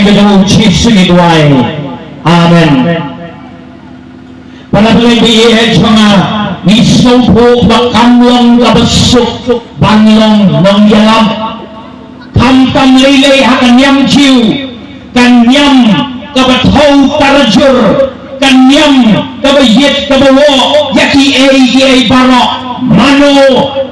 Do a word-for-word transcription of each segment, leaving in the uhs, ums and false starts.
Ka jong u Jisu ngi duwai. Amen. Para bangeit ba ïeit jong nga, ngi sngewthuh ba kam long kaba suk ban long nongïalam. Khamtam lei lei ha ka niam Jiw, ka niam kaba thew tarjur, ka niam kaba ïit kaba woh ïa kiei kiei baroh, mano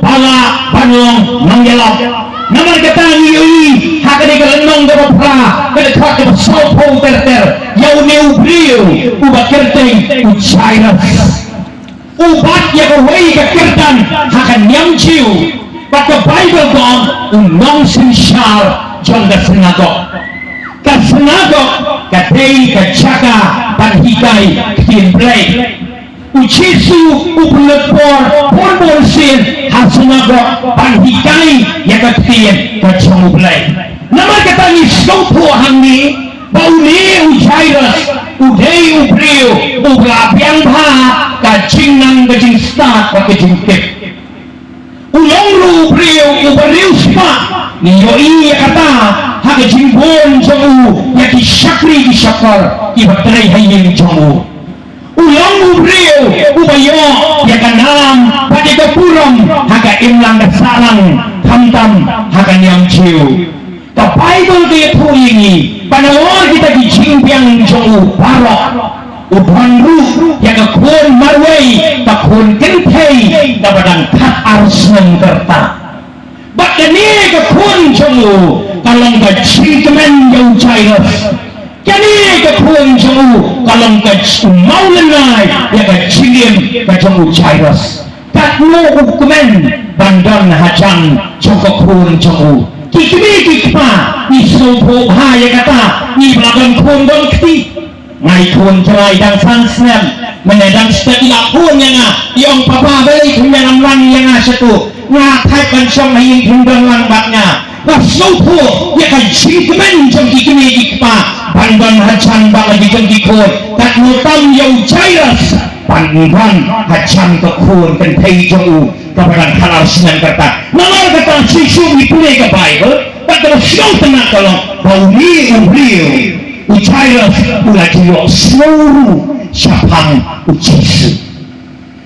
ba lah ban long nongïalam. Namar kata ngi ïohi ha kane ka lynnong kaba phra, ka dkhot kaba sawphew ter ter, ïa une u briew uba kyrteng u Jairus. U bat ïa kawei ka kyrdan ha ka niam Jiw, bad ka Baibl ka ong u nongsynshar jong ka synagog. Ka synagog ka dei ka jaka ban hikai ktien Blei. U Jisu u pynlut por bun bun sien ha synagog ban hikai ïa ka ktien ka jong U Blei. Namar kata ngi sngewthuh hangne ba une u Jairus u dei u briew uba la biang bha ka jingnang ka jingstad bad ka jingtip. U long ruh u briew uba riewspah, ngi ïohi ïa kata ha ka jingbun jong u ïa ki shakri ki shakor kiba trei ha ïing jong u. U long u briew uba ïoh ïa ka nam bad ïa ka burom ha ka imlang ka sahlang, khamtam ha ka niam Jiw. Ka Baibl ka ïathuh ïa ngi ba halor kita ki jingbiang jong u baroh, u don ruh ïa ka khun marwei, ka khun kynthei kaba dang khatar snem ka rta. Bad kane ka khun jong u ka long ka jingkmen ïa u Jairus. Kane ka khun jong u ka long ka jingmawlynnai ïa ka jingim ka jong u Jairus. Katno u kmen ban don hajan jong ka khun jong u. Ki kmie ki kpa, ngi sngewthuh bha ïa kata, ngi ba la don khun don kti. Nga i khun trai dang san snem, mynne dang stet i la phone ïa nga, i ong, "Papa, balei phim ïalam lang ïa nga shatu? Nga thait ban shong ha ïing, phim don lang bad nga." Nga sngewthuh ïa ka jingkmen jong ki kmie ki kpa ban don hajan bad la ki jong ki khun. Katno tam ïa u Jairus ban don hajan ka khun kynthei jong u kaba dang khatar snem ka rta. Namar kata shisha ngi pule ka Baibl, bad kaba sngewtynnat ka long ba une u briew u Jairus u la ju ïohsngew ruh shaphang u Jisu.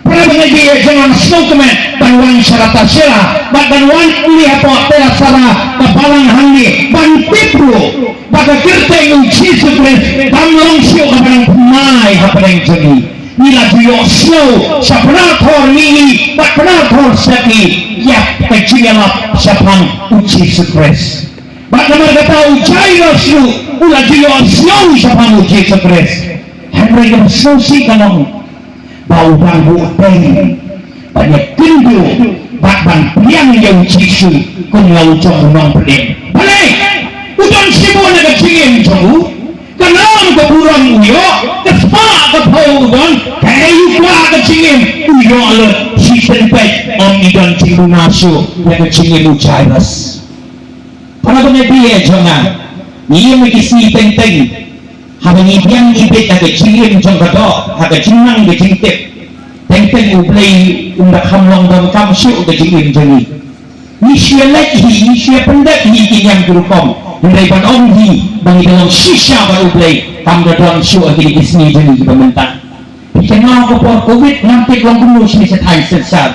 Para bangeit, ïa jong nga sngewkmen ban wan sha Rata Shila bad ban wan kylli hapoh Tera Sara, ka balang hangne, ban tip ruh ba ka kyrteng u Jisu Khrist kam long shuh kaba dang thymmai hapdeng jong ngi. Ngi la ju ïohsngew sha Phra Thor Mihngi bad Phra Thor Sepngi ïa ka jingïalap shaphang u Jisu Khrist. Bad namar kata u Jairus ruh u la ju ïohsngew shaphang u Jisu Khrist. Hynrei kaba sngewsih ka long ba u dang buh teng ban ïakynduh bad ban pdiang ïa u Jisu kum la u jong u nongpynim. Balei? U don shibun na ka jingim jong u. Ka nam ka burom u ïoh, ka spah ka phew u don, kaei u kwah ka jingim u ïoh lut. Shi pynpeit ym i don jingduna shuh ïa ka jingim u Jairus. Para bangeit, ïa jong nga, ngi ïa ki sngi teng teng, haba ngi biang ngi bieit ha ka jingim jong ka doh, ha ka jingnang ka jingtip, teng teng U Blei um da kham long donkam shuh ka jingim jong ngi. Ngi shu ïa leit hi, ngi shu ïa pyndep hi ki niam ki rukom. Hynrei ban ong hi ba ngi da long shisha bad U Blei, kam da don shuh ha kine ki sngi jong ngi kiba mynta. Phi kynmaw ka por Covid, ngam tip long kumno shisha thaiñ sensar.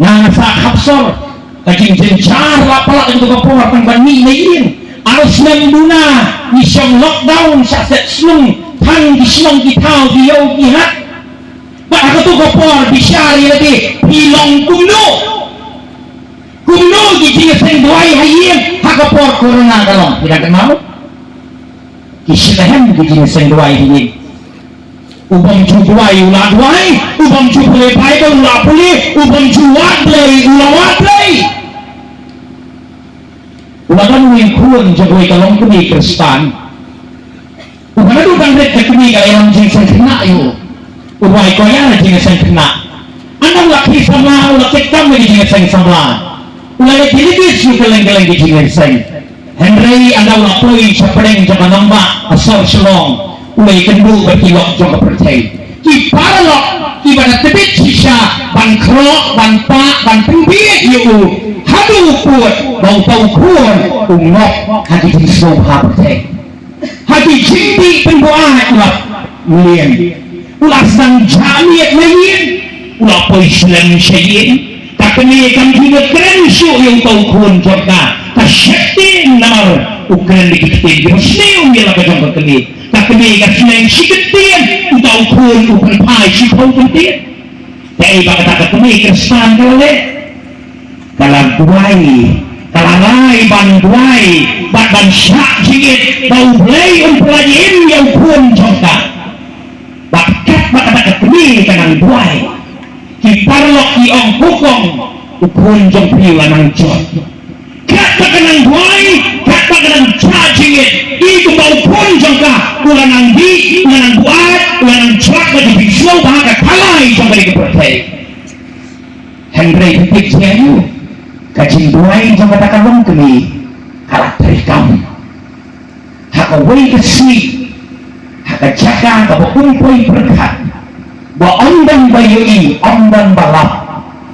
Nga nga sah khapsor, ka jingjynjar la palat ha kato ka por tang ban mih na ïing. Ar snem duna ngi shong lockdown, shah set shnong, tang ki shnong ki thaw, ki ïew ki hat. Bad ha kato ka por bishar ïa lade, phi long kumno? Kumno ki jingïaseng duwai ha ïing ha ka por corona ka long? Phi dang kynmaw? Ki shyrkhei ki jingïaseng duwai ha ïing. U bym ju duwai u la duwai, u bym ju pule Baibl u la pule, u bym ju wad Blei u la wad Blei. U la don uwei u khun jong uwei ka longkmie Khristan. U ba naduh dang rit ka kmie ka la ïalam jingseng khynnah ïa u. U duwai ko ïa la jingseng khynnah. Ynda u la khie samla u la tip kam ïa ka jingseng samla. U la leit deliver sha kylleng kylleng ki jingseng. Hynrei ynda u la poi sha pdeng jong ka nongbah ha sor Shillong, u la ïakynduh bad ki lok jong ka pyrthei. Ki paralok kiba da tbit shisha ban khroh, ban pah, ban pynbieit ïa u, haduh u pud ba uta u khun u ngop ha ki jingsngewbha pyrthei. Ha ki jingdih pynbuaid u la mlien, u la sdang jah miet na ïing, u la poi slem sha ïing. Ka kmie kam ju kren shuh ïa uta u khun jong ka. Ka sheptieng namar u kren da ki ktien kiba sniew ïa la ka jong ka kmie. Ka kmie ka sneng shi kyntien, uta u khun u pynphai shiphew kyntien. Te ei ba kata ka kmie Khristan ka la leh? Ka la duwai, ka la rai ban duwai bad ban shah jingit ba U Blei un pyllait im ïa u khun jong ka. Bad katba kata ka kmie ka nang duwai, ki paralok ki ong, "Ko kong, u khun jong phi u la nang jot." Katba ka nang duwai, katba ka nang shah jingit, i kumba u khun jong ka u la nang dih, u la nang buaid, u la nang jot bad ki jingsngewbha ka khalai jong kane ka pyrthei. Hynrei phi tip ïa u, ka jingduwai jong kata ka longkmie ka la treikam. Ha kawei ka sngi, ha ka jaka kaba um poi pyrkhat, ba ym don ba ïohi, ym don ba lap,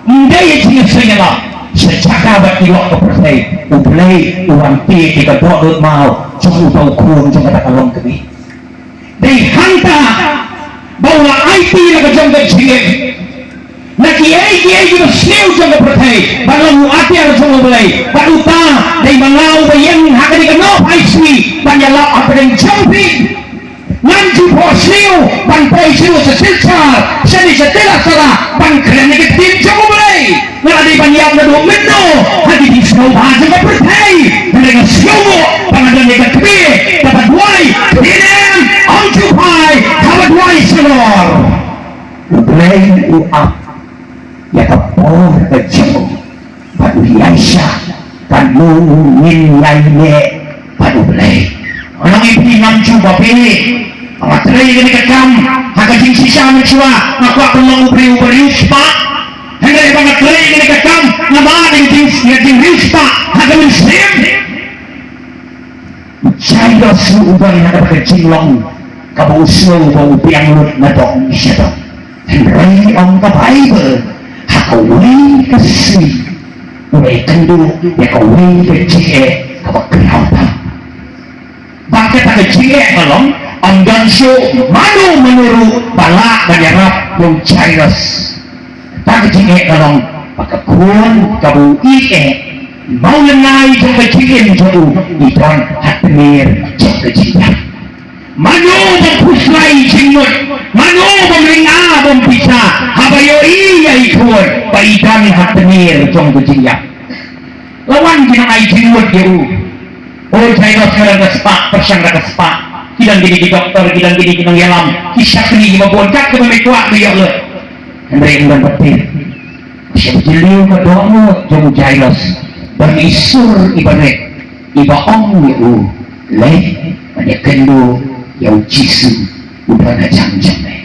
ym dei ïa jingïaseng ïalap, sha jaka bad ki lok ka pyrthei, U Blei u wan peit ïa ka dohnud maw jong uta u khun jong kata ka longkmie. Dei hangta ba u la aiti la ka jong ka jingim na kiei kiei kiba sniew jong ka pyrthei ban long u atiar jong U Blei. Bad uta dei ma nga uba ïeng ha kane ka nongphai sngi ban ïalap hapdeng jong phi. Ngam ju phohsniew ban poi shuh sha Silchar, shane sha Tlascaran ban kren ïa ka ktien jong U Blei. Nga la dei ban ïap naduh mynno ha ki jingsngewbha jong ka pyrthei. Hynrei nga sngewbha ba nga don ïa ka kmie kaba duwai, kmie, ym ju phai, kaba duwai shalor. U Blei u ap ïa ka por ka jong u bad u ïaishah katno ngin ïaineh bad U Blei. Nga ong ïa phi, ngam ju babe. Nga trei kane ka kam ha ka jingshisha mynshuwa, nga kwah ban long u briew uba riewspah. Hynrei ba nga trei kane ka kam, nga mad ïa ka jing, ïa ka jingriewspah ha ka mynsiem. U Jairus ruh u don ha kata ka jinglong kaba u sngew ba u biang lut na dong sha dong. Hynrei ong ka Baibl, ha kawei ka sngi u la ïakynduh ïa kawei ka jingeh kaba khraw tam. Bad kata ka jingeh ka long, ym don shuh mano mano ruh ba lah ban ïarap ïa u Jairus. Kata ka jingeh ka long ba ka khun kaba u ïeit eh, mawlynnai jong ka jingim jong u, i don ha tmier jong ka jingïap. Mano ba phuslai jingmut, mano ba mlynga bym pisa, haba ïohi ïa i khun ba i don ha tmier jong ka jingïap. La wan ki nongai jingmut ïa u. O Jairus, ka dang ka spah, pyrshang da ka spah. Ki don kine ki doktor, ki don kine ki nongïalam, ki shakri kiba bun, kat kaba me kwah me ïoh lut. Hynrei ym don pat phi. Sha ba jylliew ka dohnud jong u Jairus, don i sur iba rit iba ong ïa u, leit ban ïakynduh ïa u Jisu u don hajan jong me.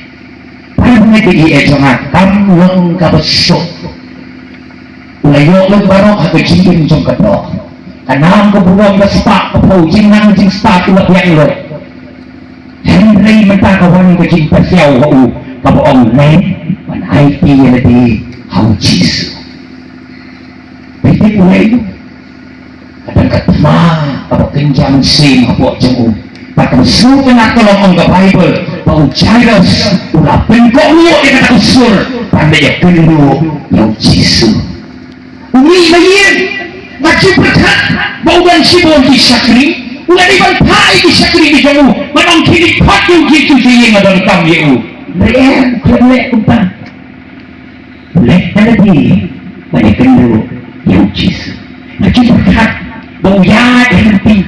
Para bangeit baieid jong nga, kam long kaba suk. U la ïoh lut baroh ha ka jingim jong ka doh. Ka nam, ka burom, ka spah, ka phew, jingnang jingstad u la biang lut. Hynrei mynta ka wan ka jingpasiaw ha u kaba ong, leit ban aiti ïa lade ha u Jisu. Phi tip u lei u? Ka don ka thma kaba kynja mynsiem hapoh jong u. Bad kaba sngewtynnat ka long, ong ka Baibl ba u Jairus u la pynkohnguh ïa kata ka sur ban leit ïakynduh ïa u Jisu. U mih na ïing, nga ju pyrkhat ba u don shibun ki shakri, u la dei ban phah ïa ki shakri ki jong u ban ong, khie khot ïa u Jisu sha ïing, nga donkam ïa u. Hynrei em, u khlem leh kumta. Leit na lade ban ïakynduh ïa u Jisu. Nga ju pyrkhat ba u ïaid hangtei.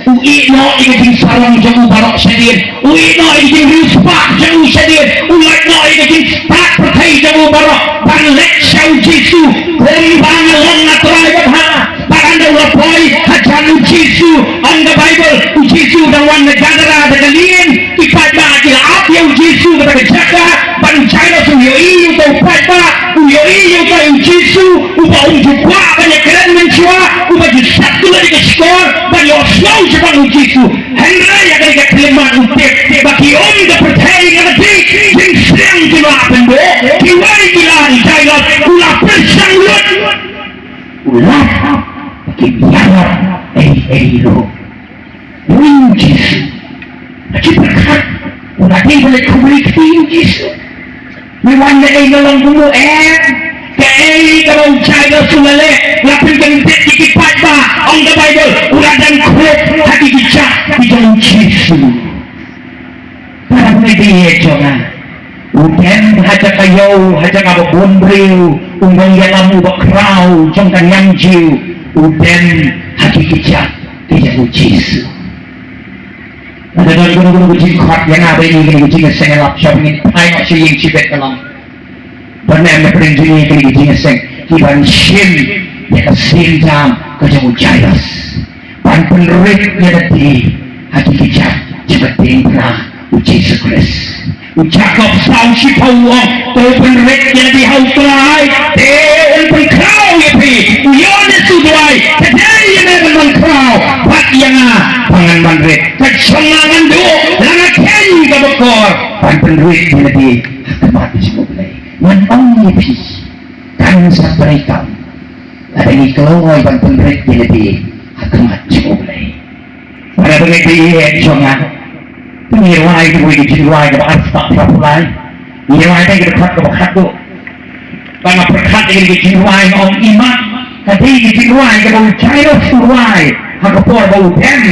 U ïeh noh ïa ka jingsarong jong u baroh shadien. U ïeh noh ïa ka jingriewspah jong u shadien. U ïeh noh ïa ka jingstad pyrthei jong u baroh ban leit sha u Jisu. Kumba nga long, nga trai bad ha. Bad ynda u la poi hajan u Jisu, ong ka Baibl, u Jisu u dang wan na Gadara da ka lieng. Ki paidbah ki la ap ïa u Jisu kata ka jaka, bad u Jairus u ïohi ïa uta u paidbah, u ïohi ïa uta u Jisu, uba um ju kwah ban ïakren mynshuwa, uba ju sat kyllut ïa ka shkor ban ïohsngew shaphang u Jisu. Hynrei ïa kane ka khyllipmat u tip ba ki um ka pyrthei, nga tip, jingshniang kim lah pynduh, kiwei ki la, u Jairus u la pyrshang lut. U lap ba kim ïarap ei ei ruh. Ïa u Jisu Te khublei kti u Jisu. Me wan da ei na long kumno em? Kaei kaba u Jairus u la leh, la pynkyndit ïa ki paidbah, ong ka Baibl, u la dang khlup ha ki kjat ki jong u Jisu. Para bangeit jong nga, u dem ha jaka ïew, ha jaka ba bun briew, u nongïalam uba khraw jong ka niam Jiw, u dem ha ki kjat ki jong u Jisu. Lada don kano kano ka jingkhot ïa nga ba ïa kane ka jingïaseng, lap sha ba ngin phai noh sha ïing shibit ka long. Ban ym na pdeng jong ngi kane ka jingïaseng, ki ban shim ïa ka sienjam ka jong u Jairus, ban pynrit ïa lade ha ki kjat jong ka diengphna u Jisu Khrist. U Jakob saw shiphew u ong, to pynrit ïa lade ha u Trai, te un pynkhraw ïa phi. U Ïoannis u duwai, ka dei ïa me ban pynkhraw, bad ïa nga ba ngan ban rit. Ka jong nga ngan duh, la nga kheiñ kaba kor, ban pynrit ïa lade ha khmat jong U Blei. Ngan ong ïa phi, kan sa trei kam lada ngi kloi ban pynrit ïa lade ha khmat jong U Blei. Para bangeit jong nga, to ngin rwai kawei ka jingrwai kaba arspah phra phew lai. Ngin rwai tang ka dkhot kaba khatduh. Ba nga pyrkhat ïa ka jingrwai nga ong, i mat, ka dei ka jingrwai kaba u Jairus u rwai ha ka por ba u dem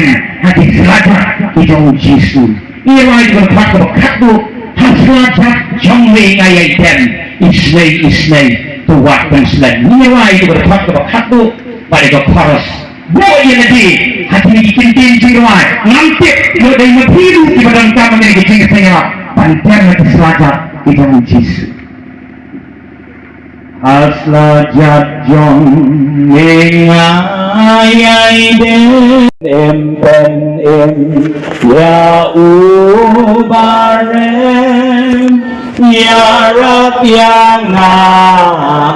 ha ki slajat ki jong u Jisu. Ngin rwai ka dkhot kaba khatduh, ha slajat jong me nga ïai dem, isynei isynei to wad pynslem. Ngin rwai ka dkhot kaba khatduh bad ka chorus. Buh ïa lade ha kine ki kyntien jingrwai. Ngam tip lada dei ma phi ruh kiba donkam ha kine ki jingïaseng, ban dem ha ki slajat ki jong u Jisu. Ha slajat jong me nga ïai dem, em, em, ïa u barem, ïarap ïa nga,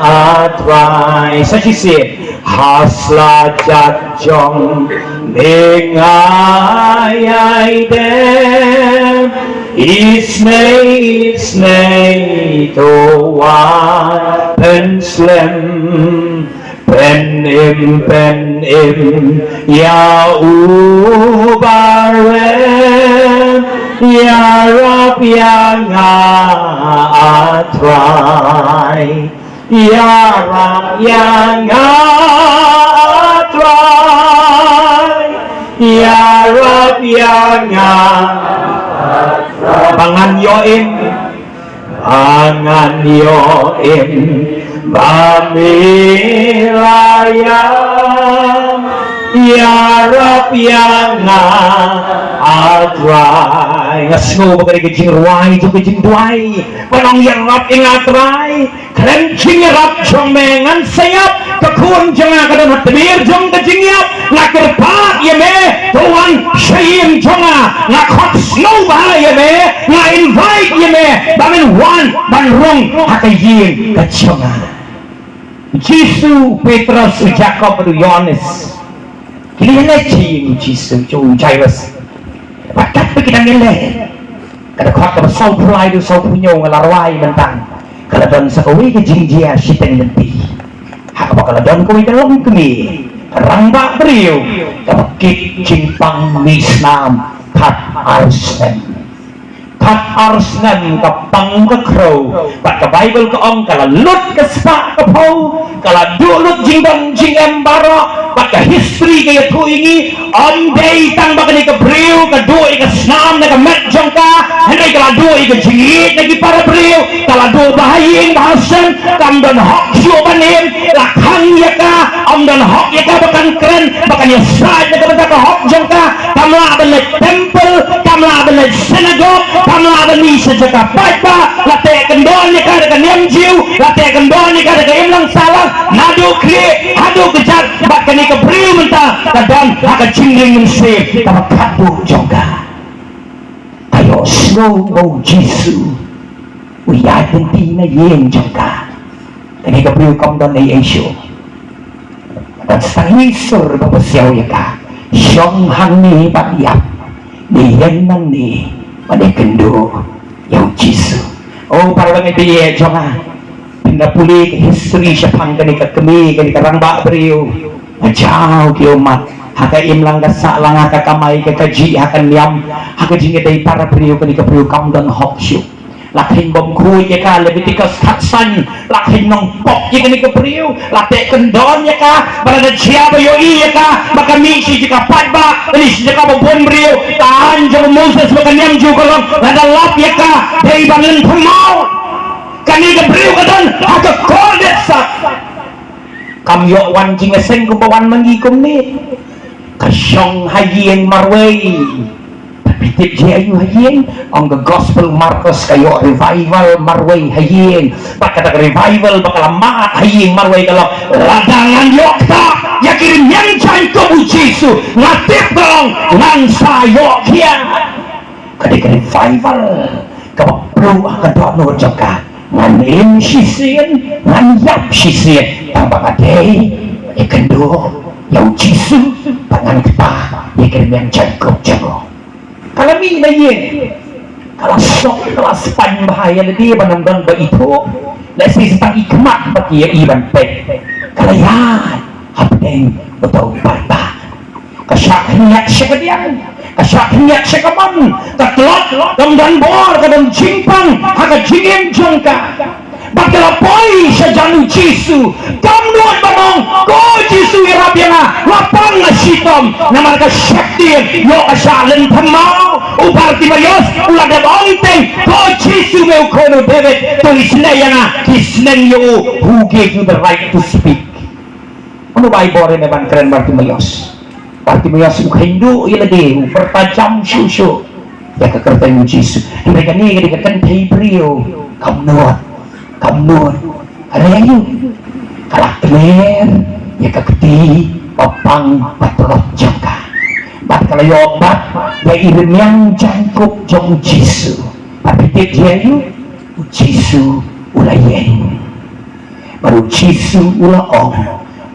A Trai. Sa shisien. Ha slajat jong me nga ïai dem, isynei isynei to wad pynslem, pynim pynim ïa u barem, ïarap ïa nga, A Trai. Ïarap ïa nga, A Trai, ïarap ïa nga, A Trai. Ba ngan ïoh im, ba ngan ïoh im, ba me la ïam. Ïarap ïa nga, A Trai. Nga sngew ba ka dei ka jingrwai jong ka jingduwai, ban ong ïarap ïa nga, A Trai. Khlem jingïarap jong me ngan sa ïap, ka khun jong nga ka don ha tmier jong ka jingïap. Nga kyrpad ïa me, to wan sha ïing jong nga. Nga khot sngewbha ïa me, nga invite ïa me ba men wan ban rung ha ka ïing ka jong nga. Jisu, Petros, u Jakob bad u Ïoannis, ki la leit sha ïing u Jisu, u Jairus. Bad katba ki dang ïaleh, ka dkhot kaba sawphew lai haduh sawphew hynñiew nga la rwai mynta. Ka la don sa kawei ka jingjia shiteng lynti, ha kaba ka la don kawei ka longkmie, ka rangbah briew, kaba kit jingpang mih snam khatar snem. Khatar snem ka pang ka khrew, bad ka Baibl ka ong ka la lut ka spah ka phew, ka la duh lut jingdon jingem baroh, bad ka history ka ïathuh ïa ngi, ym dei tang ba kane ka briew ka duh ïa ka snam na ka met jong ka, hynrei ka la duh ïa ka jingïeit na ki para briew, ka la duh ba ha ïing ba ha sem, kam don hok shuh ban im, la khang ïa ka, ym don hok ïa ka ba kan kren, ba kan ïasaid na ka bynta ka hok jong ka, kam lah ban leit temple, kam lah ban leit synagogue, kam lah ban mih sha jaka paidbah, la teh kyndon ïa ka da ka niam Jiw, la teh kyndon ïa ka da ka imlang sahlang, naduh khlieh haduh kjat, bad kane ka briew mynta ka don ha ka jingïeng mynsiem kaba khatduh jong ka. Ka ïohsngew ba u Jisu u ïaid lynti na ïing jong ka. Kane ka briew kam don ei ei shuh. Don sa tang i sur ba pasiaw ïa ka. Shong hangne bad ïap. Ne ïeng nangne bad ïakynduh ïa u Jisu. O para bangeit jong nga, phin da pule ka history shaphang kane ka kmie, kane ka rangbah briew. Nga jaw ki ummat. Ha ka imlang ka sahlang, ha ka kamai ka kajih, ha ka niam, ha ka jingïadei para briew, kane ka briew kam don hok shuh. La kheiñ bymkhuid ïa ka, Leviticus khatsan, la kheiñ nongpop ïa kane ka briew, la teh kyndon ïa ka, ba lada jia ba ïohi ïa ka ba ka mih sha jaka paidbah, lane sha jaka ba bun briew, ka aiñ jong u Moses bad ka niam Jiw ka long, lada lap ïa ka, dei ban lynthem maw. Kane ka briew ka don ha ka kordit sat. Kam ïoh wan jingïaseng kumba wan ma ngi kumne. Ka shong ha ïing marwei. Phi tip jia aïu ha ïing? Ong ka Gospel Markos ka ïoh revival marwei ha ïing. Bad kata ka revival ba ka la mad ha ïing marwei ka long, lada ngan ïoh ktah ïa ki rmiang jaiñkup u Jisu, nga tip, ka ong, ngan sa ïoh khia. Ka dei ka revival kaba pynlong ha ka dohnud jong ka. Ngan im shisien, ngan ïap shisien, tang ba nga dei ïakynduh ïa u Jisu, ba ngan ktah ïa ki rmiang jaiñkup jong u. Ka la mih na ïing, ka la suk, ka la spaiñ bha ïa lade ban ym don ba ithuh. Lehse sa tang i khmat ba ki ïa i ban peit. Ka la ïaid hapdeng uto u paidbah. Ka shah khyndiat sha ka diang, ka shah khyndiat sha ka mon, ka tlot, kam don bor, ka don jingpang ha ka jingim jong ka. Bad ka la poi sha jan u Jisu, kam nud ban ong, ko Jisu, ïarap ïa nga, nga pang, nga shitom. Namar ka sheptieng, ïoh ka shah lynthem maw. U Bartimaios u la dep ong teng, ko Jisu, me u khun u David, to isynei ïa nga. Ki sneng ïa u, who gave you the right to speak? Mano ba ai bor ïa me ban kren, Bartimaios? Bartimaios u kheiñ duh ïa lade, u pyrta jam shuh shuh ïa ka kyrteng u Jisu. Hynrei kane ka dei ka kynthei briew, kam nud, kam nud. Hynrei aïu? Ka la kner ïa ka kti ba pang ba tlot jong ka. Bad ka la ïoh bat ïa i rmiang jaiñkup jong u Jisu. Bad phi tip jia aïu? U Jisu u la ïeng. Bad u Jisu u la ong,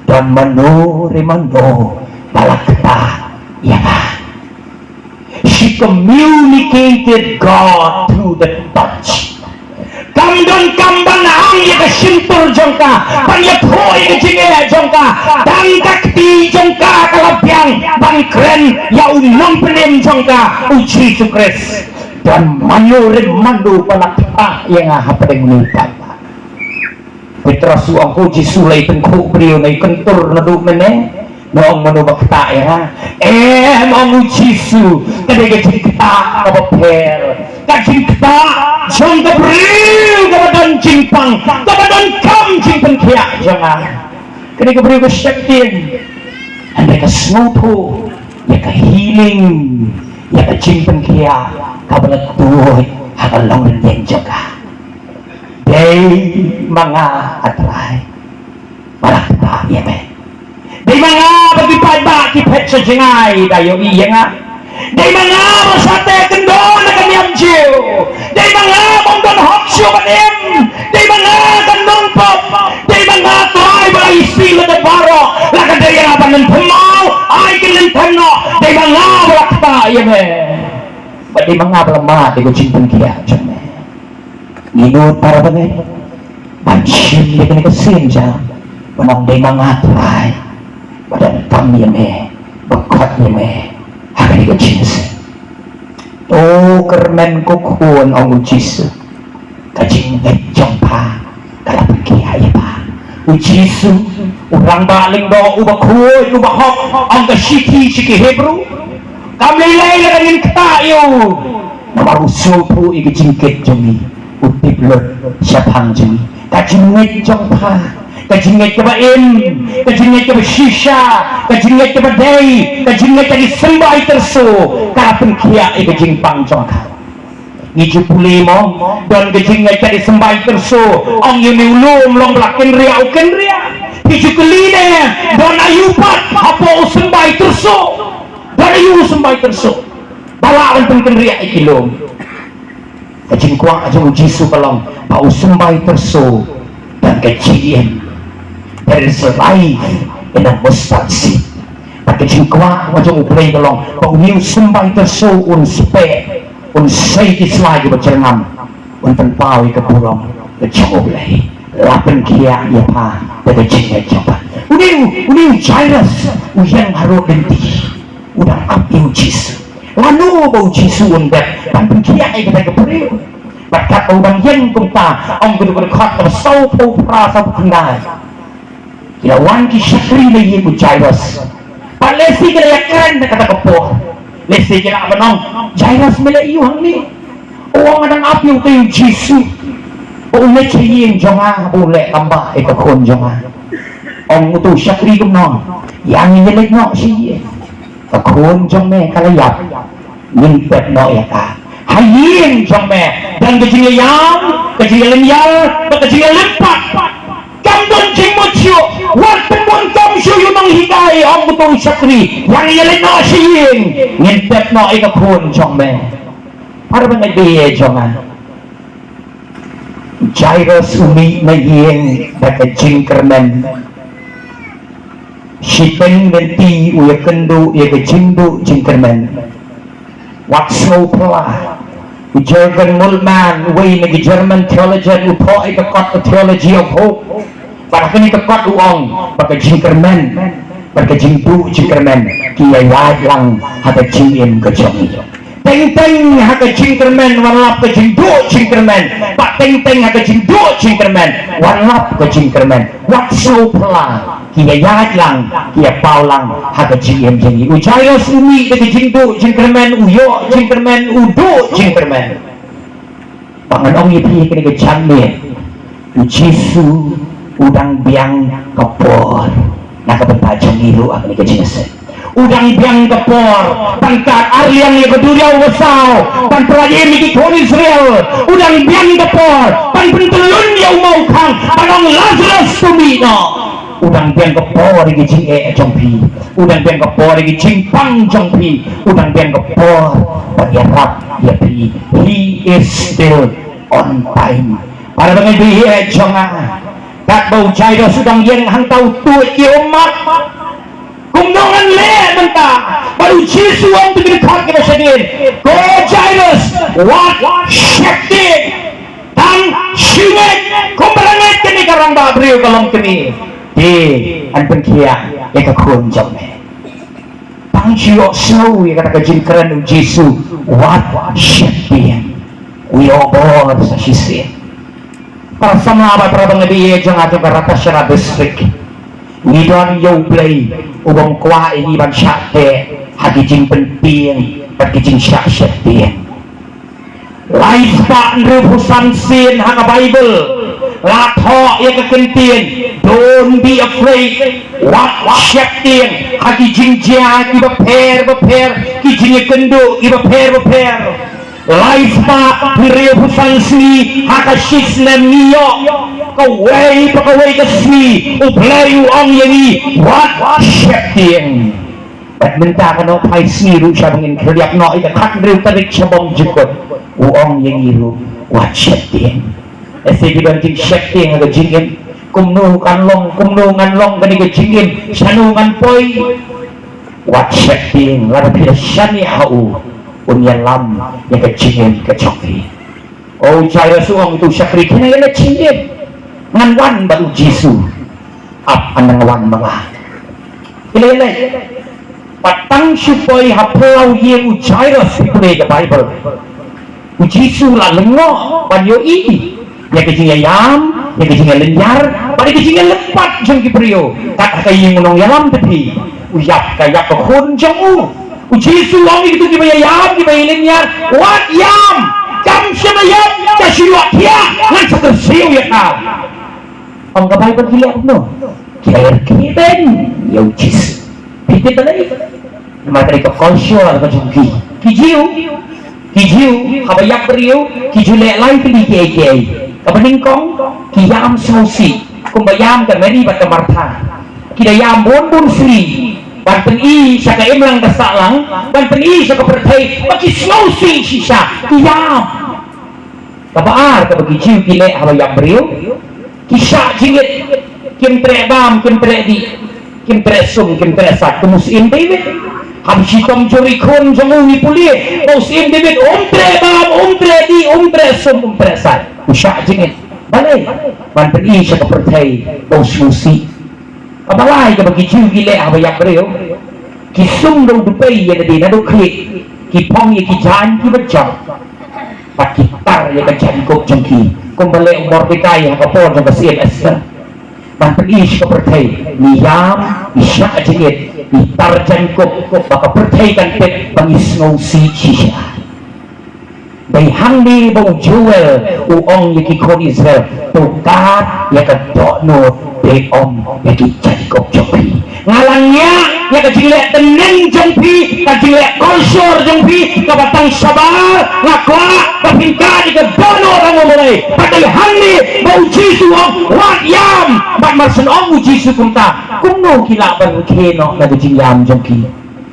don mano re mano ba la ktah ïa nga. She communicated God through the touch. Kam don kam ban ang ïa ka shyntur jong ka, ban ïathuh ïa ka jingeh jong ka. Tang ka kti jong ka ka la biang ban kren ïa u nongpynim jong ka, u Jisu Khrist. Don mano re mano ba la ktah ïa nga hapdeng une u paidbah. Petros u ong, ko Jisu, la i tyngkhuh briew, la i kyntur naduh mynne, me ong mano ba ktah ïa nga? Em, ong u Jisu, ka dei ka jingktah kaba pher, ka jingktah jong ka briew kaba don jingpang, kaba donkam jingpynkhiah jong nga. Ka dei ka briew ka sheptieng, hynrei ka sngewthuh ïa ka healing, ïa ka jingpynkhiah kaba la tuid ha ka longrynieng jong ka. Dei ma nga, A Trai, ba la ktah ïa me. Dei ma nga ba ki paidbah ki phet sha jngai da ïohi ïa nga. Dei ma nga ba sa teh kyndon na ka niam Jiw. Dei ma nga bym don hok shuh ban im. Dei ma nga ka nongpop. Dei ma nga, Trai, ba la isih lade baroh. La ka dei ïa nga ban lynthem maw, ai ki lynthem noh. Dei ma nga ba la ktah ïa me. Bad dei ma nga ba la mad ïa ka jingpynkhiah jong me. Ngi nud para bangeit ban shim ïa kane ka sienjam, ban ong, dei ma nga, Trai, ba donkam ïa me, ba khot ïa me ha kane ka jingseng. To kyrmen ko khun, ong u Jisu, ka jingngeit jong pha ka la pynkhiah ïa pha. U Jisu, u rangbah lyngdoh uba khuid uba hok, ong, ka shithi sha ki Hebru, kam lei lei lada ngin ktah ïa u. Namar u sngewthuh ïa ka jingkit jong ngi, u tip lut shaphang jong ngi. Ka jingngeit jong pha, ka jingngeit kaba im, ka jingngeit kaba shisha, ka jingngeit kaba dei, ka jingngeit ka dei symbai tyrso, ka la pynkhiah ïa ka jingpang jong pha. Ngi ju pule mo, don ka jingngeit ka dei symbai tyrso, ong ïa une u lum long ba la kynriah u kynriah. Ngi ju kylli ne, don aïu pat hapoh u symbai tyrso? Don aïu u symbai tyrso ba lah ban pynkynriah ïa ki lum? Ka jingkwah jong u Jisu ka long ba u symbai tyrso don ka jingim. There is life in a mustard seed. Bad ka jingkwah jong U Blei ka long ba une u symbai tyrso un speh, un sei ki slai kiba jyrngam, un pynpaw ïa ka burom ka jong U Blei. La pynkhiah ïa pha da ka jingngeit jong pha. Une u, une u Jairus u ïeng harud lynti, u dang ap ïa u Jisu. Lano ba u Jisu un dep ban pynkhiah ïa kata ka briew? Bad katba u dang ïeng kumta, ong ka dkhot kaba sawphew phra, sawphew khyndai, ki la wan ki shakri na ïing u Jairus. Bad lehse ki la ïakren ha kata ka por. Lehse ki la ban ong, Jairus, me leh aïu hangne? U ong, nga dang ap ïa uta u Jisu ba un leit sha ïing jong nga, ba un leh kam bah ïa ka khun jong nga. Ong uta u shakri kumno? Ïa ngi ïaleit noh sha ïing. Ka khun jong me ka la ïap. Ngin pep noh ïa ka. Ha ïing jong me don ka jingïaïam, ka jingïalynñiar bad ka jingïalympat. Kam don jingmut shuh. Wat pynbun kam shuh ïa u nonghikai, ong uta u shakri. Ïa ngi ïaleit noh sha ïing. Ngin pep noh ïa ka khun jong me. Para bangeit ba ïeit jong nga, Jairus u mih na ïing da ka jingkyrmen. Shiteng lynti u ïakynduh ïa ka jingduh jingkyrmen. Wat sngewphylla. U Jurgen Moltmann, uwei na ki German theologian, u thoh ïa ka kot The Theology of Hope. Bad ha kane ka kot u ong ba ka jingkyrmen bad ka jingduh jingkyrmen ki ïaid lang ha ka jingim ka jong ngi. Teng teng ha ka jingkyrmen wan lap ka jingduh jingkyrmen. Bad teng teng ha ka jingduh jingkyrmen wan lap ka jingkyrmen. Wat sngewphylla, ki ïaid lang, ki ïapaw lang ha ka jingim jong ngi. U Jairus u mih da ka jingduh jingkyrmen, u ïoh jingkyrmen, u duh jingkyrmen. Bad ngan ong ïa phi ha kane ka janmiet, u Jisu u dang biang ka por na ka bynta jong ngi ruh ha kane ka jingïaseng. U dang biang ka por ban kat arliang ïa ka duriaw basaw, ban pynlait im ïa ki khun Israel. U dang biang ka por ban pyntyllun ïa u maw khang, ban ong, Lazarus, to mih noh. U dang biang ka por ïa ki jingeh jong phi. U dang biang ka por ïa ki jingpang jong phi. U dang biang ka por ban ïarap ïa phi. He is still on time. Para bangeit ba ïeit jong nga, katba u Jairus u dang ïeng hangta u tuid ki ummat. Kumno ngan leh mynta? Bad u Jisu u ong ha ki dkhot kiba shadien, ko Jairus, wat sheptieng. Tang shu ngeit, kumba la ngeit kane ka rangbah briew ka long kmie. Te ngan pynkhiah ïa ka khun jong me. Tang shu ïohsngew ïa kata ka jingkren u Jisu, wat sheptieng. U ïoh bor sa shisien. Para samla bad para bangeit ba ïeit jong nga jong ka Ratacherra District, ngi don ïa U Blei u bym kwah ïa ngi ban shah teh ha ki jingpyntieng bad ki jingshah sheptieng. Lai spah hynriewphew san sien ha ka Baibl la thoh ïa ka kyntien, don't be afraid, wat sheptieng ha ki jingjia kiba pher bapher, ki jingïakynduh kiba pher bapher. Lai spah hynriewphew san sngi ha ka shi snem ngi ïoh kawei pa kawei ka sngi U Blei u ong ïa ngi, wat sheptieng. Bad mynta ka nohphai sngi ruh sha ba ngin khyllap noh ïa ka khathynriew tarik sha bymjukut, u ong ïa ngi ruh, wat sheptieng. Lehse ki don jingsheptieng ha ka jingim, kumno kan long, kumno ngan long kane ka jingim, shano ngan poi. Wat sheptieng, lada phi la shaniah ha u, un ïalam ïa ka jingim ka jong phi. O Jairus, u ong ïa utu u shakri, khie nang ïaleit sha ïing, ngan wan bad u Jisu. Ap, ngan nang wan ma nga. Ki la ïaleit. Bad tang shu poi ha phyllaw ïing u Jairus, phi pule ka Baibl, u Jisu u la lyngngoh ban ïohi ïa ka jingïaïam, ïa ka jingïalynñiar bad ïa ka jingïalympat jong ki briew. Kat ha ka ïing u nongïalam, te phi, u ïap, ka ïap ka khun jong u. U Jisu u ong ïa kito kiba ïaïam, kiba ïalynñiar, wat ïam. Kam shym la ïap, ka shu ïohthiah, ngan sa kyrsiew ïa ka. Ong ka Baibl ki leh kumno? Ki la ïarkhie beiñ ïa u Jisu. Phi tip balei? Namar kane ka culture ka jong ki, ki Jiw, ki Jiw, haba ïap briew ki ju leh lai tylli kiei kiei. Kaba nyngkong, ki ïam sngewsih, kumba ïam ka Mari bad ka Martha. Ki da ïam bun bun sngi ban pyni sha ka imlang ka sahlang, ban pyni sha ka pyrthei ba ki sngewsih shisha, ki ïam. Kaba ar kaba ki Jiw ki leh haba ïap briew, ki shah jingit, kim treh bam, kim treh dih, kim treh sum, kim treh sait, kum u syiem David. Haba shitom jur i khun jong u, ngi pule ba u syiem David um treh bam, um treh dih, um treh sum, um treh sait, u shah jingit. Balei? Ban pyni sha ka pyrthei ba u sngewsih. Kaba lai kaba ki Jiw ki leh haba ïap briew, ki sum da u dpei ïa lade naduh khlieh, ki phong ïa ki jaiñ kiba jot, bad ki tar ïa ka jaiñkup jong ki. Kumba leh u Mordekai ha ka por jong ka Syiem Esther. Ban pyni sha ka pyrthei, ngi ïam, ngi shah jingit, ngi tar jaiñkup, ba ka pyrthei kan tip ba ngi sngewsih shisha. Dei hangne ba u Joel u ong ïa ki khun Israel, to kad ïa ka dohnud ba ym ïa ki jaiñkup jong phi. Nga la ngiah ïa ka jingleh tngen jong phi, ka jingleh kolshor jong phi, kaba tang shabar, nga kwah ba phin kad ïa ka dohnud, ong U Blei. Bad dei hangne ba u Jisu u ong, wat ïam. Bad mar shen ong u Jisu kumta, kumno ki lah ban rkhie noh na ka jingïam jong ki?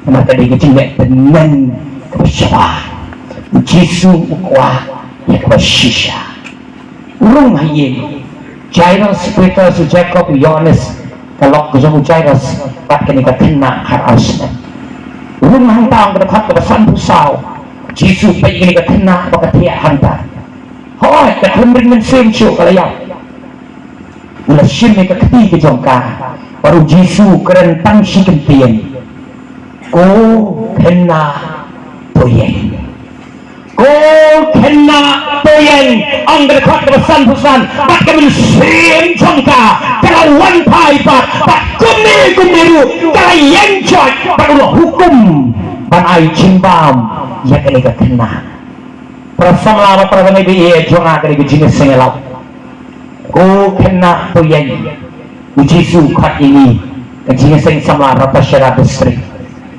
Namar ka dei ka jingleh tngen kaba shabar. U Jisu u kwah ïa kaba shisha. U rung ha ïing. Jairus, Petros, u Jakob, u Ïoannis, ka lok ka jong u Jairus, bad kane ka khynnah khatar snem. U rung hangta, ha ka dkhot kaba sanphew saw. Jisu peit ïa kane ka khynnah ba ka thiah hangta. Hooid, ka khlem ring mynsiem shuh, ka la ïap. U la shim ïa ka kti ka jong ka. Bad u Jisu u kren tang shi kyntien. Ko khynnah, to ïeng. Ko khynnah, to ïeng. Ong ka dkhot kaba sanphew san. Bad ka mynsiem jong ka ka la wan phai pat. Bad kumne kumne ruh ka la ïeng joit. Bad u la hukum ban ai jingbam ïa kane ka khynnah. Para samla bad para bangeit ba ïeit jong nga, kane ka jingïaseng ïalap. Ko khynnah, to ïeng. U Jisu u khot ïa ngi, ka jingïaseng samla Ratashyara District.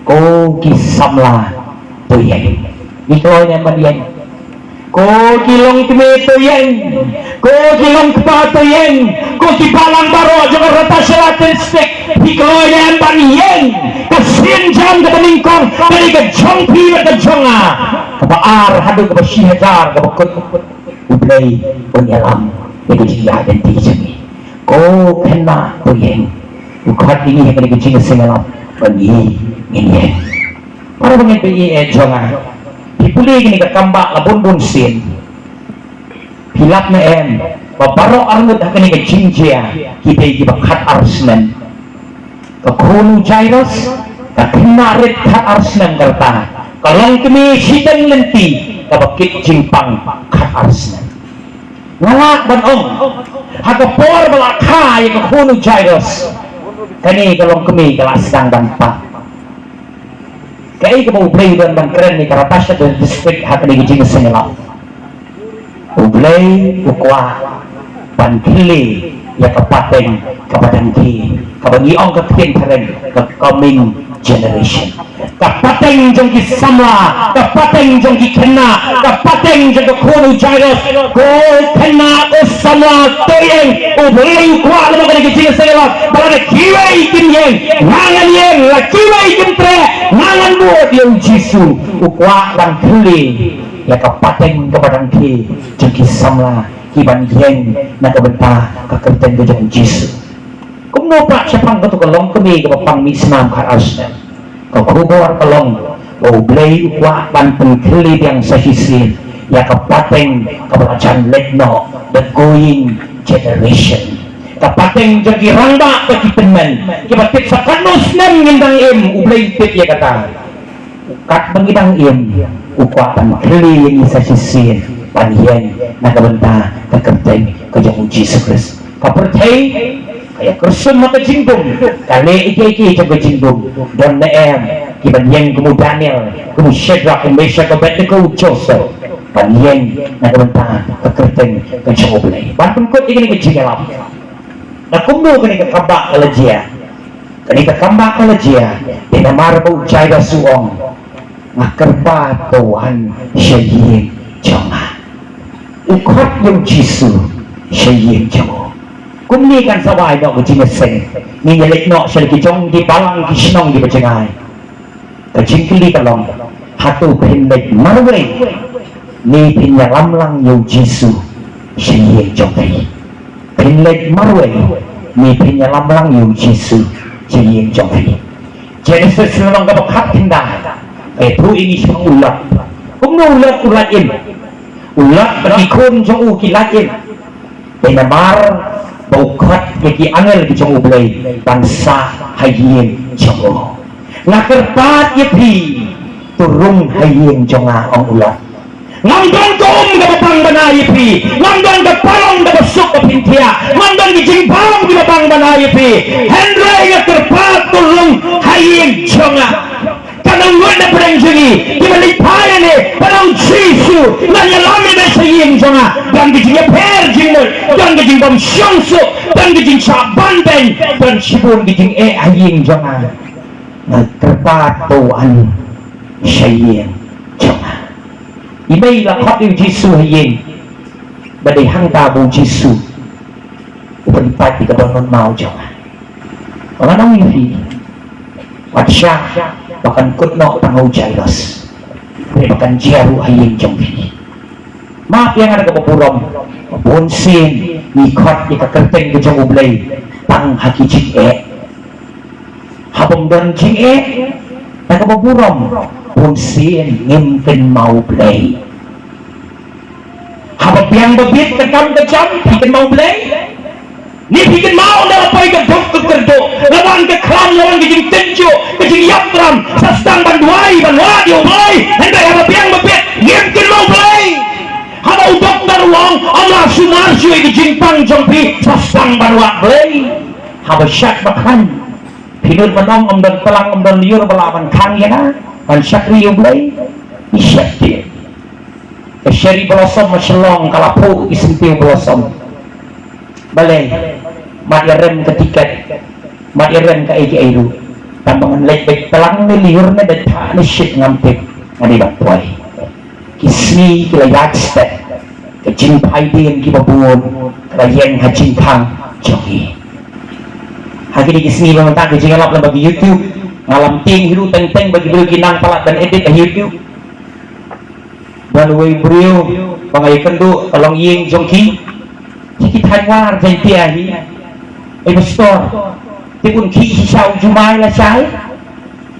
Ko ki samla, to ïeng. Ngi kloi ne em ban ïeng? Ko ki longkmie, to ïeng. Ko ki longkpa, to ïeng. Ko ki balang baroh jong ka Ratashyara District, phi kloi ne em ban ïeng? Ka sienjam kaba nyngkong ka dei ka jong phi bad ka jong nga. Kaba ar haduh kaba shi hajar kaba kut, U Blei un ïalam ïa ka jingïaid lynti jong ngi. Ko khynnah, to ïeng. U khot ïa ngi ha kane ka jingïaseng ïalap ba ngi, ngin ïeng. Para bangeit ba ïeit jong nga, phi pule kane ka kambah la bun bun sien. Phi lap ne em ba baroh arngut ha kane ka jingjia ki dei kiba khatar snem? Ka khun u Jairus, ka khynnah rit khatar snem ka rta. Ka longkmie shiteng lynti kaba kit jingpang khatar snem. Nga lah ban ong, ha ka por ba la kha ïa ka khun u Jairus, kane ka longkmie ka la sdang ban pang. Kaei kaba U Blei u don ban kren ïa ka Ratashyara District ha kane ka jingïaseng ïalap? U Blei u kwah ban khyllie ïa ka pateng kaba dang khie, kaba ngi ong ka ktien phareng, ka coming generation. Ka pateng jong ki samla, ka pateng jong ki khynnah, ka pateng jong ka khun u Jairus. Ko khynnah, ko samla, to ïeng. U Blei u kwah lyngba kane ka jingïaseng ïalap ba lada kiwei kim ïeng, nga ngan ïeng. La kiwei kim treh, nga ngan bud ïa u Jisu. U kwah ban khyllie ïa ka pateng kaba dang khie jong ki samla kiban ïeng na ka bynta ka kyrteng ka jong u Jisu. Kumno pat shaphang kato ka longkmie kaba pang mih snam khatar snem? Ka khubor ka long ba U Blei u kwah ban pynkhyllie biang sa shisien ïa ka pateng kaba la jan leit noh, the going generation. Ka pateng jong ki rangbah bad ki tymmen, kiba tip sa katno snem ngin dang im, U Blei u tip ïa kata. Katba ngi dang im, u kwah ban khyllie ïa ngi sa shisien ban ïeng na ka bynta ka kyrteng ka jong u Jisu Khrist. Ka pyrthei ka ïa kyrsum ha ka jingdum, ka leh ïa kiei kiei jong ka jingdum. Don ne em kiban ïeng kum u Daniel, kum u Shadrach, kum u Meshach, kum u Abednego, u Joseph, ban ïeng na ka bynta ka kyrteng ka jong U Blei? Ban pynkut ïa kane ka jingïalam, na kumno kane ka kambah ka la jia? Kane ka kambah ka la jia, dei namar ba u Jairus u ong, nga kyrpad, to wan sha ïing jong nga. U khot ïa u Jisu sha ïing jong u. Kumne kan sa wai noh ka jingïaseng. Ngin ïa leit noh sha la ki jong ki balang ki shnong kiba jngai. Ka jingkylli ka long, hato phin leit marwei ne phin ïalam lang ïa u Jisu sha ïing jong phi? Phin leit marwei ne phin ïalam lang ïa u Jisu sha ïing jong phi? Genesis lynnong kaba khatkhyndai ka ïathuh ïa ngi shaphang u Lot. Kumno u Lot u lait im? U Lot bad ki khun jong u ki lait im. Te namar ba u khot ïa ki angel ki jong U Blei ban sah ha ïing jong u. Nga kyrpad ïa phi, to rung ha ïing jong nga, ong u Lot. Ngam don ka um kaba pang ban ai ïa phi, ngam don ka parong kaba suk ba phin thiah, ngam don ki jingbam kiba pang ban ai ïa phi. Hynrei nga kyrpad to rung ha ïing jong nga. Ka nongbud na pdeng jong ngi kiba leit phai ïa ne, ba ong Jisu, ngan ïalam ïa me sha ïing jong nga. Don ki jingïapher jingmut, don ki jingbym shong suk, don ki jingshah ban beiñ, don shibun ki jingeh ha ïing jong nga. Nga kyrpad to wan sha ïing jong nga. I mei la khot ïa u Jisu ha ïing. Ba dei hangta ba u Jisu u pynpait ïa ka dohnud maw jong nga. Ba ngan ong ïa phi, wat shah ba kan kut noh tang ha u Jairus, hynrei ba kan jia ruh ha ïing jong phi. Map ïa nga da kaba burom, ba bun sien ngi khot ïa ka kyrteng ka jong U Blei tang ha ki jingeh. Haba ym don jingeh, da kaba burom, bun sien ngim kynmaw Blei. Haba biang ba bit ka kam ka jam, phi kynmaw Blei? Ni phi kynmaw ynda la poi ka duk ka kyrduh, la wan ka khlam, la wan ka jingtynjuh, ka jingïap tram, sa sdang ban duwai, ban wad ïa U Blei. Hynrei haba biang ba bit, ngim kynmaw Blei. Haba u doktor u ong, ym lah sumar shuh ïa ka jingpang jong phi, sa sdang ban wad Blei. Haba shad ba khlaiñ, phi nud ban ong, ym don tlang, ym don lyiur ba lah ban khang ïa nga, ban shakri ïa U Blei. I sheptieng. Ka Cherry Blossom ha Shillong ka la phuh ki syntiew blossom. Balei? Mat ïa rem ka tiket, mat ïa rem kaei kaei ruh. Tang ba ngan leit beit tlang ne lyiur ne beit phah ne shit ngam tip, nga dei ban poi. Ki sngi ki la ïaid stet, ka jingphai dien kiba bun ka la ïeng ha jingkhang jong ngi. Ha kine ki sngi ba mynta ka jingïalap lyngba ki YouTube, nga lam tieng hi ruh teng teng ba ki briew ki nang palat ban edit ha YouTube. Don uwei u briew ba nga ïakynduh, ka long ïing jong ki, ki thaiñ War Jaiñtia hi. Ei pastor, te un khih shisha u jumai lashai?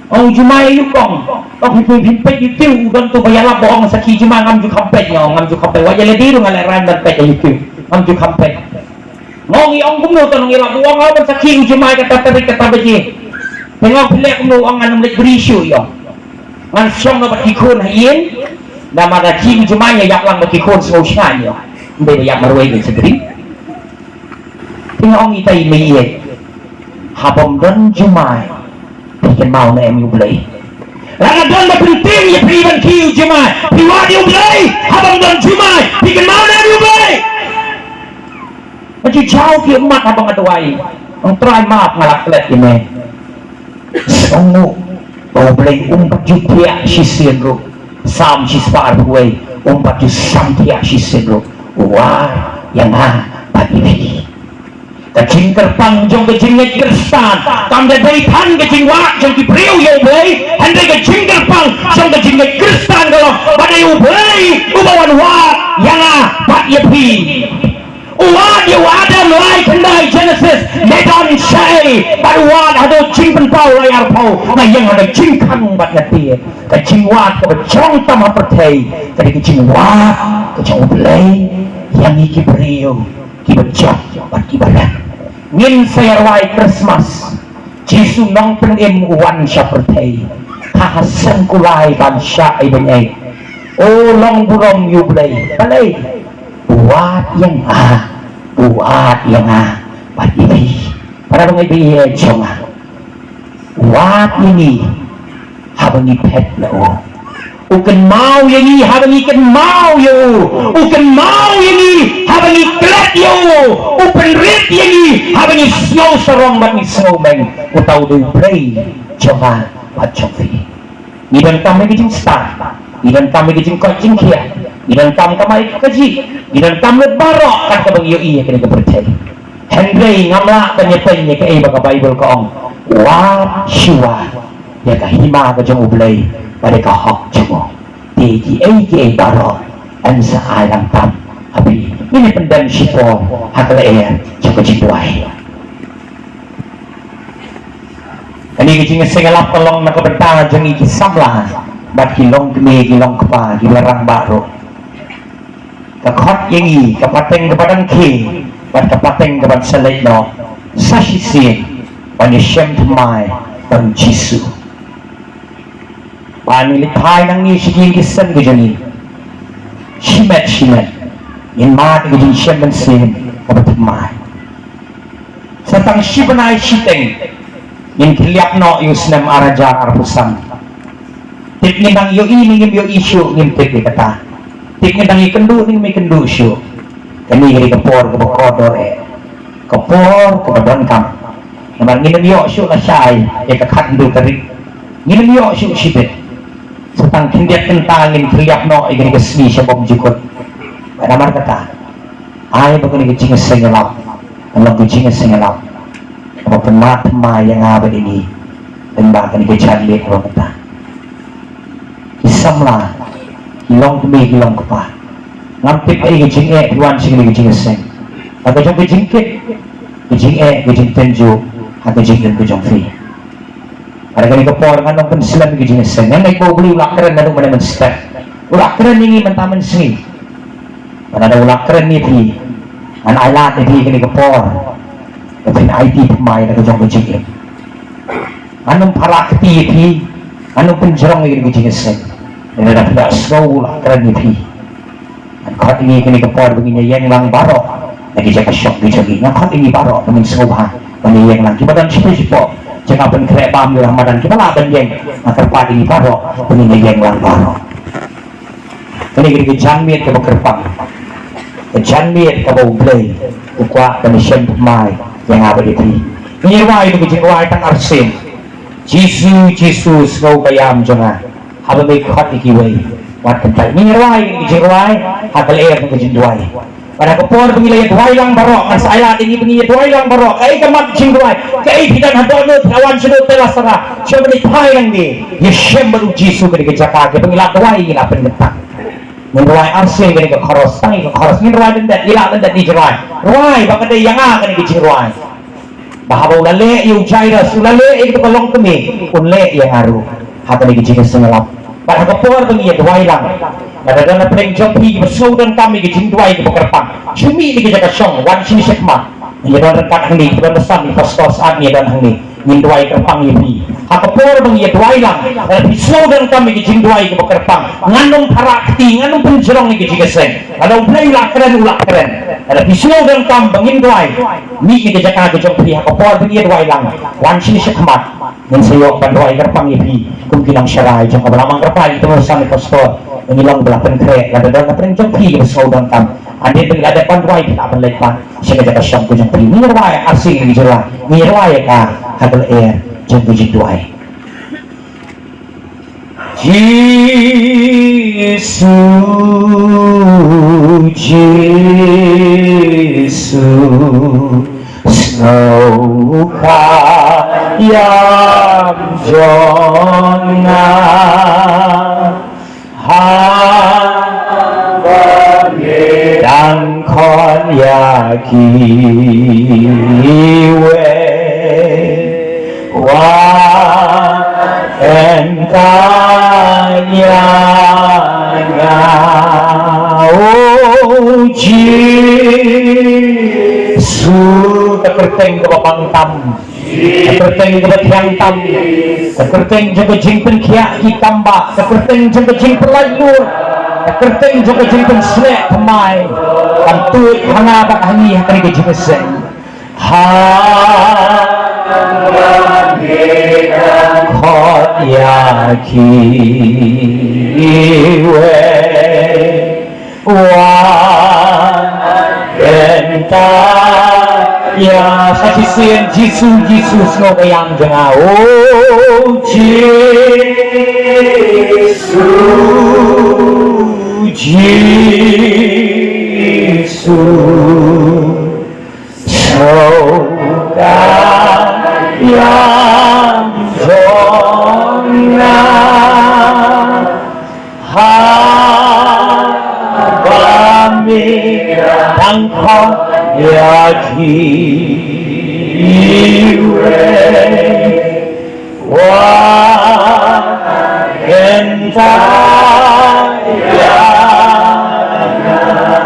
Ong u jumai aïu kong? Ong phin peit, phin peit YouTube, u don tu ba ïalap ba ong sakhi jumai. Ngam ju kham peit, nga ong ngam ju kham peit. Wat ïa lade ruh nga lehraiñ ban peit ha YouTube, ngam ju kham peit. Nga ong i ong kumno, to nong ïalap, u ong nga ban sakhi u jumai kata tarik kata baje. Te nga ong phi leh kumno, u ong ngan ym leit bri shuh ïa u. Ngan shong noh bad ki khun ha ïing, namar da ki u jumai ïa ïap lang bad ki khun sngew shngaiñ ïa u. Ym dei ba ïap marwei, dei sa bri. Te nga ong ita i mei ïeit, haba ym don jumai, phi kynmaw ne em ïa U Blei? Lada don ba pyntieng ïa phi ban khih u jumai, phi wad ïa U Blei. Haba ym don jumai, phi kynmaw ne em ïa U Blei? Nga ju jaw ki ummat haba nga duwai. Ong Trai map, nga la klet ïa me. Sngewnguh ba U Blei um pat ju thiah shisien ruh. Salm shispah arphew wei, um pat ju sam thiah shisien ruh. Wad ïa nga bad ïa phi. Ka jingkyrpang jong ka jingngeit Khristan kam da dei than ka jingwad jong ki briew ïa U Blei, hynrei ka jingkyrpang jong ka jingngeit Khristan ka long ba dei U Blei uba wan wad ïa nga bad ïa phi. U wad ïa u Adam lai khyndai Genesis, me don shaei? Bad u wad haduh Jingpynpaw lai arphew, nga ïeng haduh jingkhang bad nga tied. Ka jingwad kaba jrong tam ha pyrthei ka dei ka jingwad ka jong U Blei ïa ngi ki briew kiba jop bad kiba rem. Ngin sa ïa rwai Christmas, Jisu Nongpynim u wan sha pyrthei, ha ha seng kulai ban shah ei ban ei. O long burom ïa U Blei. Balei? Wad ïa nga, wad ïa nga bad ïa phi. Para bangeit ba ïeit jong nga, wad ïa ngi haba ngi phet na u. U kynmaw ïa ngi haba ngi kynmaw ïa u. U kynmaw ïa ngi haba ngi klet ïa u. U pynrit ïa ngi haba ngi sngew sarong bad ngi sngew meng. Uta u dei U Blei jong nga bad jong phi. Ngi donkam ïa ka jingstad, ngi donkam ïa ka jingkoit jingkhiah, ngi donkam kamai kajih, ngi donkam lut baroh kat kaba ngi ïohi ïa kane ka pyrthei. Hynrei ngam lah ban ïathuh ïa kaei ba ka Baibl ka ong. Wad shuwa ïa ka hima ka jong U Blei bad ïa ka hok jong u. Te kiei kiei baroh yn sa ai lang tam ha phi. Ngin ïa pyndem shipor ha ka lyer jong ka jingduwai. Kane ka jingïaseng ïalap ka long na ka bynta jong ngi ki samla bad ki longkmie ki longkpa kiba rangbah ruh. Ka khot ïa ngi, ka pateng kaba dang khie, Bad ka pateng kaban sa leit noh sa shisien ban ïashem thymmai bad u Jisu. Ba ngi leit phai nangne sha ki ïing ki sem ki jong ngi. Shimet shimet ngin mad ïa ka jingshem mynsiem kaba thymmai. Sa tang shi bnai shiteng ngin khliap noh ïa u snem ar hajar arphew san. Tip ngin dang ïohi ne ngim ïohi shuh ngim tip ïa kata. Tip ngin dang ïakynduh ne ngim ïakynduh shuh. Kane ka dei ka por kaba kordor eh. Ka por kaba donkam. Namar ngin ym ïoh shuh lashai ïa ka khathynriew tarik. Ngin ym ïoh shuh shibit. Sa tang khyndiat kynta ngin khliap noh ïa kane ka sngi sha bymjukut. Bad namar kata, ai ba kane ka jingïaseng ïalap kan long ka jingïaseng ïalap kaba pynmad thymmai ïa nga bad ïa ngi. Lyngba kane ka janmiet kaba mynta. Ki samla, ki longkmie, ki longkpa, ngam tip ei ka jingeh phi wan sha kane ka jingïaseng. Ka jong ka jingkit, ka jingeh, ka jingtynjuh ha ka jingim ka jong phi. Bad ha kane ka por ngan ym pynslem ïa ka jingïaseng. Nga ngeit ba U Blei u la kren naduh mynne mynstep. U la kren ïa ngi mynta mynsngi. Bad lada u la kren ïa phi, ngan ailad ïa phi ha kane ka por ba phin aiti thymmai na ka jong ka jingim. Ngan ym pharah kti ïa phi, ngan ym pynjrong ïa kane ka jingïaseng. Lada phi la sngew u la kren ïa phi, ngan khot ïa ngi ha kane ka por ba ngin ïaïeng lang baroh na ki jaka shong ki jong ngi. Ngan khot ïa ngi baroh ba ngin sngewbha ban ïaïeng lang. Kiba don shiphew shiphew jaka pynkhreh bam ïa u Ramadan, kiba lah ban ïeng, nga kyrpad ïa ngi baroh ba ngin ïaïeng lang baroh. Kane ka dei ka janmiet kaba kyrpang, ka janmiet kaba U Blei u kwah ban ïashem thymmai ïa nga bad ïa phi. Ngi rwai ïa ka jingrwai tang arsien: Jisu, Jisu, sngew ka ïam jong nga. Haba me khot ïa kiwei, wat kyntait. Ngi rwai ïa ka jingrwai ha ka lyer ka jingduwai. Bad ha ka por ba ngi la ïa duwai lang baroh, ngan sa ailad ïa ngi ba ngi ïa duwai lang baroh. Kaei ka mat jingduwai? Kaei phi don ha dohnud, phi la wan shaduh te la sara, sha ba ngi phai nangne ïashem bad U Jisu, ka dei ka jaka kaba ngi la duwai, ngi la pynkyntang. Ngin rwai arsien kane ka chorus, tang ïa ka chorus. Ngin rwai lyndet, ïa la lyndet, ngi rwai. Rwai ba ka dei ïa nga kane ka jingrwai. Ba haba u la leh ïa u Jairus, u la leh ïa kata ka longkmie, un leh ïa nga ruh ha kane ka jingïaseng ïalap. Bad ha ka por ba ngi ïa duwai lang, lada don na pdeng jong phi kiba sngew donkam ïa ka jingduwai kaba kyrpang, shu mih na ka jaka shong, wan sha ngi shakhmat. Ngi ïa don ryngkat hangne, kiba don basan, i pastor Saad ngi ïa don hangne. Ngin duwai kyrpang ïa phi. Ha ka por ba ngi ïa duwai lang, lada phi sngew donkam ïa ka jingduwai kaba kyrpang, ngan ym pharah kti, ngan ym pynjrong ïa ka jingïaseng. Lada U Blei u la kren, u la kren. Lada phi sngew donkam ba ngin duwai, mih na ka jaka ka jong phi ha ka por ba ngi ïa duwai lang, wan sha ngi shakhmat. Ngin sa ïoh ban duwai kyrpang ïa phi kum ki nongsharai jong ka balang. Kyrpad ïa ki, tymmen san, i pastor, ba ngi long ba la pynkhreh. Lada don na pdeng jong phi kiba sngew donkam, hadien ba ngi la dep ban duwai, phi lah ban leit pat sha ka jaka shong ka jong phi. Ngi rwai arsien kane ka jingrwai, ngi rwai ïa ka ha ka lyer jong ka jingduwai. Jisu, Jisu, sngew ka ïam jong nga. Haba me dang khot ïa kiwei, wat kyntait ïa nga, o Jisu. Ka kyrteng kaba bang tam, ka kyrteng kaba thiang tam, ka kyrteng jong ka jingpynkhiah ki kam bah, ka kyrteng jong ka jingpynlait luid, ka kyrteng jong ka jingpynshlur thymmai, kan tuid ha nga bad ha ngi ha kane ka jingïaseng. Haba me dang khot ïa kiwei, wat kyntait ïa, sa shisien: Jisu, Jisu, sngew ka ïam jong nga, o Jisu, Jisu, sngew ka ïam jong nga. Haba me dang khot ïa kiwei, wat kyntait ïa nga.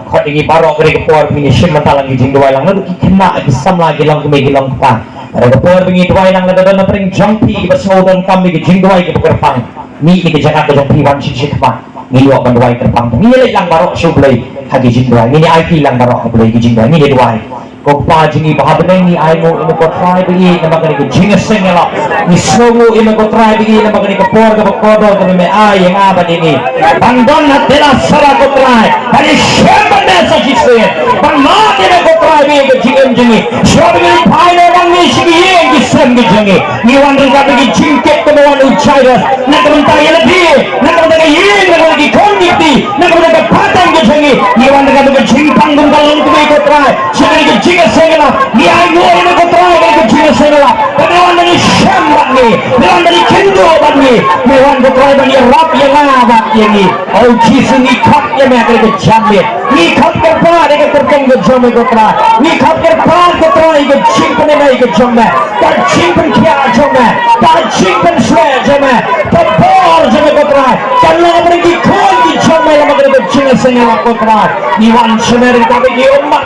Khot ïa Ngi baroh ka dei ka por ba ngi shim bynta lang ki jingduwai lang naduh ki khynnah, ki samla, ki longkmie, ki longkpa. Ka dei ka por ba ngi duwai lang lada don na pdeng jong phi kiba sngew donkam ïa ki jingduwai kiba kyrpang. Mih na ka jaka ka jong phi, wan sha shithma. Ngi ïoh ban duwai kyrpang. Ngi leit lang baroh sha U Blei ha ki jingduwai. Ngi ai phi lang baroh ha U Blei ki jingduwai. Ngi duwai. Ko Kpa jong ngi ba ha bneng, ngi ainguh ïa me ko Trai ba ïeit namar kane ka jingïaseng ïalap. Ngi sngewnguh ïa me ko Trai ba ïeit namar kane ka por kaba kordor kaba me ai ïa nga bad ïa ngi ban don ha Dilasara ko Trai, ban ïashem ban ïashisien, ban mad ïa me ko Trai ba ïeit ka jingim jong ngi. Shuwa ba ngi phai noh na ngi sha ki ïing ki sem ki jong ngi, ngi wan ryngkat bad ki jingkit kaba wan u Jairus. Na ka bynta ïa lade, na ka bynta ka ïing, na ka bynta ki khun ki kti, na ka bynta ka pateng ka jong ngi, ngi wan da ka jingpang kum ka longkmie ko Trai. Sha kane ka jingïaseng ïalap, ngi ainguh ïa me ko Trai, kane ka jingïaseng ïalap. Ba me wan ban ïashem bad ngi, me wan ban ïakynduh bad ngi, me wan ko Trai ban ïarap ïa nga bad ïa ngi. O Jisu, ngi khot ïa me ha kane ka janmiet. Ngi khot kyrpad ïa ka kyrteng ka jong me ko Trai. Ngi khot kyrpad ko Trai ïa ka jingpynïaid ka jong me, ka jingpynkhiah jong me, ka jingpynshlur jong me, ka bor jong me ko Trai. Kan long ha ki khun ki jong me namar kane ka jingïaseng ïalap ko Trai. Ngi wan sha me ryngkat ki ummat,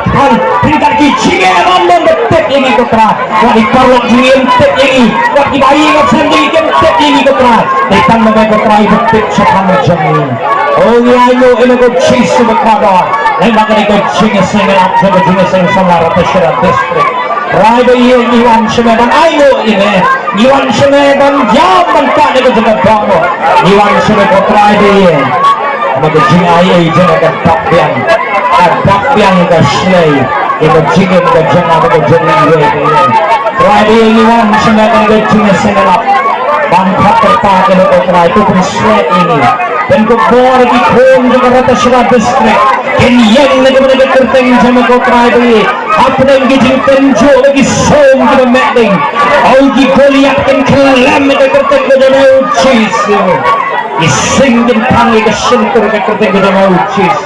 ryngkat ki jingïalam ban tip ïa ngi ko Trai. Wat ki paralok jong ngi ym tip ïa ngi, wat ki bahaïing hasem jong ngi kim tip ïa ngi ko Trai. Dei tang ma me ko Trai ba tip shaphang jong ngi. O ngi ainguh ïa me ko Jisu bakordor. Namar kane ka jingïaseng ïalap jong ka jingïaseng samla Ratasahara District. Trai ba ïeit, ngi wan sha me ban ainguh ïa me. Ngi wan sha me ban ïam ban kad ïa ka jaka dohnud. Ngi wan sha me ko Trai ba ïeit. Namar ka jingai ei jong me ka dap biang. Ka dap biang ka shlei ïa ka jingim ka jong nga bad ka jong ngi iwei pa iwei. Trai ba ïeit, ngi wan sha me kane ka jingïaseng ïalap ban khot kyrpad ïa me ko Trai, to pynshlur ïa ngi. Pynkupbor ïa ki khun jong ka Ratasahara District. Kin ïeng na ka bynta ka kyrteng jong me ko Trai ba ïeit. Hapdeng ki jingtynjuh bad ki sum kiba meh ding, o ki Goliath kin khlem ïa ka kyrteng ka jong me, O Jisu. Ki sing kin thang ïa ka shyntur ka kyrteng ka jong me, O Jisu.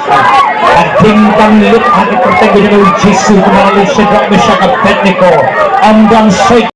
Ka ding kan lut ha ka kyrteng ka jong me, O Jisu, kumba la leit Shadrak, Meshak, Abednego. Ym don shuh